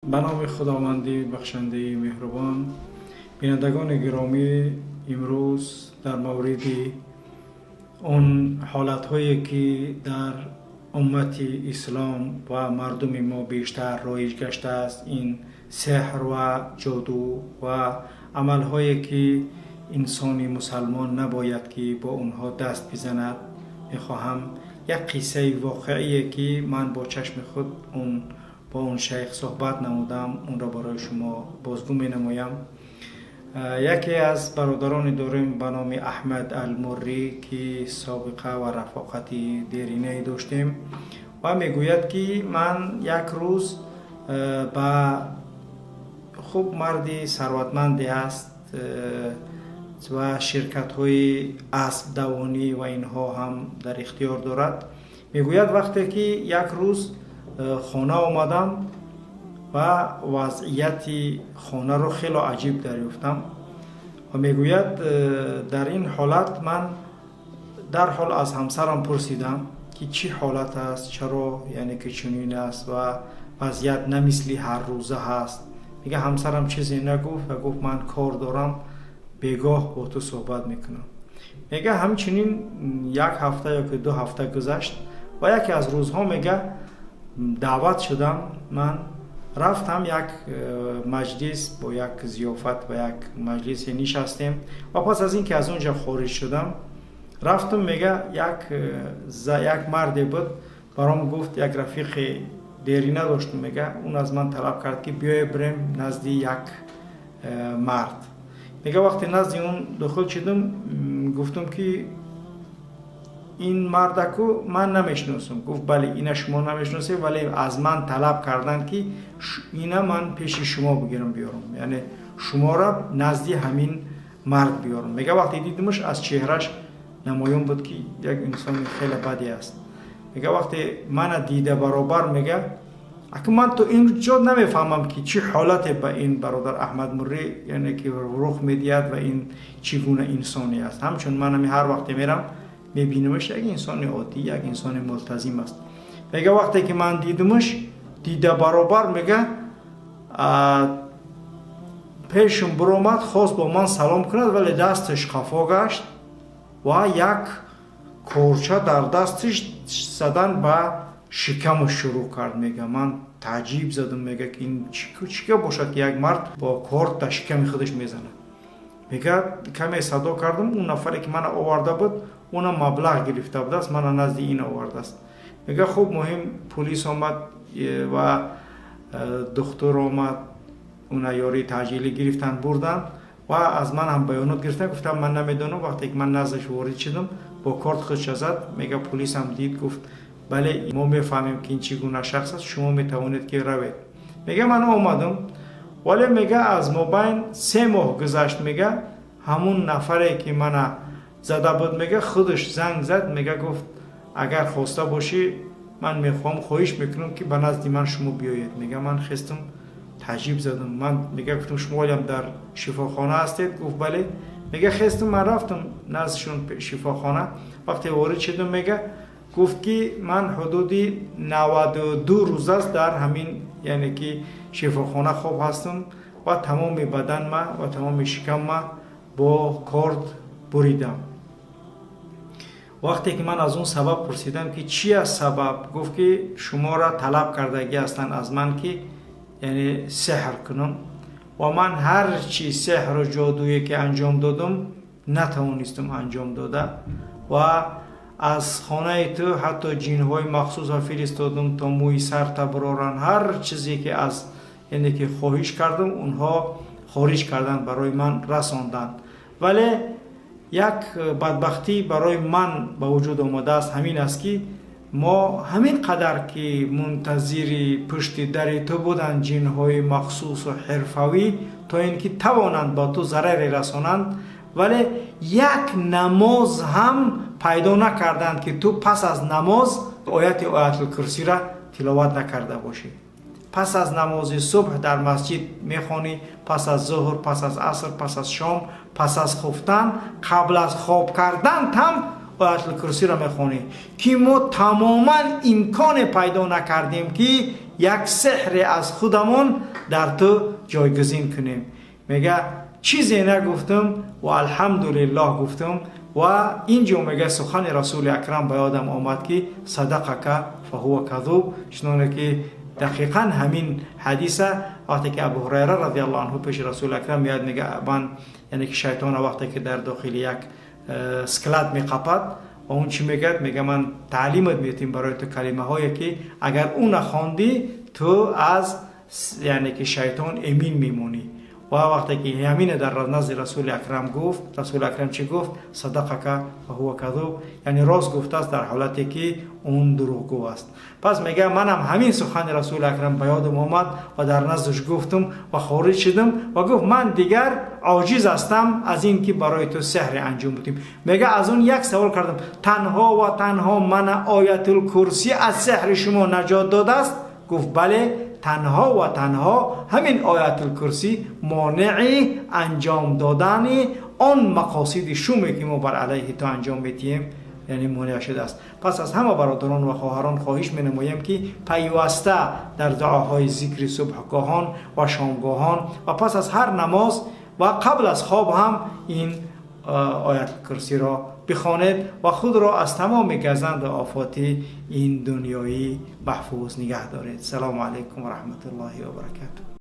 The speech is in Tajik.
Ба номи Худованди бахшандаи меҳрубон. Бинандагони гиромӣ, имрӯз дар мавриди он ҳолатҳое, ки дар уммати ислом ва мардуми мо бештар роиҷ гаштааст, ин сеҳр ва ҷоду ва амалҳое, ки инсони мусалмон набояд ки бо онҳо даст бизанад, мехоҳам як қиссаи воқеие, ки ман бо чашми худ он бо он шайх суҳбат намудам, онро барои шумо бозгӯ менамоям. Яке аз бародароне дорем ба номи Аҳмад Алмуррӣ, ки собиқа ва рафоқати деринае доштем, ва мегӯяд, ки ман як рӯз ба хуб марди сарватманде аст ва ширкатҳои аспдавонӣ ва инҳо ҳам дар ихтиёр дорад. Мегӯяд, вақте ки як рӯз хона омадам ва вазъияти хонаро хело аҷиб дарёфтам, ва мегӯяд, дар ин ҳолат ман дарҳол аз ҳамсарам пурсидам, ки чӣ ҳолат аст, чаро яъне ки чунин аст ва вазъият на мисли ҳаррӯза ҳаст. Мега, ҳамсарам чизе нагуфт ва гуфт: «Ман кор дорам, бегоҳ бо ту суҳбат мекунам». Мега, ҳамчунин як ҳафта ё ки 2 ҳафта гузашт ва яке аз рӯзҳо, мега, даъват шудам. Ман рафтам як маҷлис, бо як зиёфат ва як маҷлисе нишастем ва пас аз ин ки аз он ҷо хориҷ шудам, рафтам, мега, як марде буд, баром гуфт, як рафиқи дерина доштам, мега, он аз ман талаб кард, ки биёе бирем назди як мард. Мега, вақте назди он дохил шудам, гуфтам, ки ин мардаку ман намешиносам. Гуфт: «Бале, ина шумо намешиносед, вале аз ман талаб карданд, ки ина ман пеши шумо бигирам, биёрам, яъне шуморо назди ҳамин мард биёрам». Мега, вақте дидимаш, аз чеҳраш намоён буд, ки як инсони хеле баде аст. Мега, вақте мана дида баробар, мега, ака, ман то ин ҷо намефаҳмам, ки чӣ ҳолате ба ин бародар Аҳмад Муррӣ, яъне ки рух медиҳад ва ин чӣ гуна инсоне аст. Ҳамчун ман ҳами ҳар вақте мерам, мебинамаш, як инсони оддӣ, як инсони мултазим аст. Мега, вақте ки ман дидимаш, дида баробар, мега, пешум биромад, хост бо ман салом кунад, вале дасташ хафо гашт ва як корча дар дасташ задан ба шикамаш шурӯъ кард. Мега, ман таъҷиб задам, мега, ки ин чӣ бошад, ки як мард бо корт дар шиками худаш мезанад. Мега, каме садо кардам, он нафаре, ки мана оварда буд, она маблағ гирифта будааст, мана назди ин овардааст. Мега, хуб, муҳим, пулис омад ва духтур омад, уна ёрии таъҷилӣ гирифтанд, бурданд ва аз ман ҳам баёнот гирифтанд. Гуфтам: «Ман намедонам». Вақте ки ман наздаш ворид шудам, бо корт худша зад. Мега, пулисам дид, гуфт: «Бале, мо мефаҳмем, ки ин чӣ гуна шахс аст, шумо метавонед, ки равед». Мега, ман омадам, вале, мега, аз мобайн 3 моҳ гузашт. Мега, ҳамун нафаре, ки мана зада буд, мега, худаш занг зад. Мега, гуфт: «Агар хоста бошӣ, ман мехоҳам, хоҳиш мекунам, ки ба назди ман шумо биёед». Мега, ман хестам, таъҷиб задам. Ман, мега, гуфтам: «Шумо ҳолиам дар шифохона ҳастед?» Гуфт: «Бале». Мега, хестам, ман рафтам наздишон шифохона. Вақте ворид шудам, мега, гуфт, ки ман ҳудуди 92 рӯз аст дар ҳамин, яъне ки шифохона хоб ҳастам ва тамоми баданма ва тамоми шикамма бо корд буридам. Вақте ки ман аз он сабаб пурсидам, ки чи аст сабаб, гуфт, ки шуморо талаб кардагӣ ҳастанд аз ман, ки яъне сеҳр кунам, ва ман ҳар чи сеҳру ҷодуе ки анҷом додам, натавонистам анҷом дода, ва аз хонаи ту ҳатто ҷинҳои махсусро фиристодам, то мӯи сарта бироранд. Ҳар чизе ки аз, яъне ки хоҳиш кардам, онҳо хориҷ карданд, барои ман расонданд, вале як бадбахтӣ барои ман ба вуҷуд омадааст. Ҳамин аст, ки мо ҳамин қадар ки мунтазири пушти дари ту буданд ҷинҳои махсусу ҳирфавӣ, то ин ки тавонанд ба ту зараре расонанд, вале як намоз ҳам пайдо накарданд, ки ту пас аз намоз ояти Оятулкурсиро тиловат накарда бошӣ. Пас аз намози субҳ дар масҷид мехонӣ, пас аз зуҳр, пас аз аср, пас аз шом, пас аз хуфтан, қабл аз хоб кардан ҳам Оятулкурсиро мехонӣ, ки мо тамоман имконе пайдо накардем, ки як сеҳре аз худамон дар ту ҷойгузин кунем. Мега, чизе нагуфтам ва алҳамдулиллоҳ гуфтам. Ва инҷо, мега, сухани Расули Акрам ба ёдам омад, ки صدقك فهو كذوب. Чуноне ки дақиқан ҳамин ҳадиса, вақте ки Абу Ҳурайра رضي الله عنه пеши Расули Акрам меяд, мега, ман, яъне ки шайтона вақте ки дар дохили як склад меқапад ва он чӣ мегӯяд? Мега, ман таълимат метим барои ту калимаҳое, ки агар ӯ нахондӣ, ту аз, яъне ки, шайтон эмин мемонӣ. Ва вақте ки ҳамина дар назди Расули Акрам гуфт, Расули Акрам чӣ гуфт? صدقك فهو كذوب, яъне рост гуфтааст, дар ҳолате ки он дурӯғгӯ аст. Пас, мега, манам ҳамин сухани Расули Акрам ба ёдам омад ва дар наздаш гуфтам ва хориҷ шудам. Ва гуфт, ман дигар оҷиз ҳастам аз ин ки барои ту сеҳре анҷом будем. Мега, аз он як савол кардам: танҳо ва танҳо мана Оятулкурсӣ аз сеҳри шумо наҷот додааст? Гуфт, бале, танҳо ва танҳо ҳамин Оятулкурсӣ монеи анҷом додани он мақосиди шуме, ки мо бар алайҳи ту анҷом медиҳем, яъне монеъ шудааст. Пас аз ҳама бародарон ва хоҳарон хоҳиш менамоям, ки пайваста дар дуоҳои зикри субҳгоҳон ва шомгоҳон ва пас аз ҳар намоз ва қабл аз хоб ҳам ин Оятулкурсиро бихонед ва худро аз тамоми газанду офоти ин дунёӣ маҳфуз нигаҳ доред. Салому алайкум ва раҳматуллоҳи ва баракатуҳ.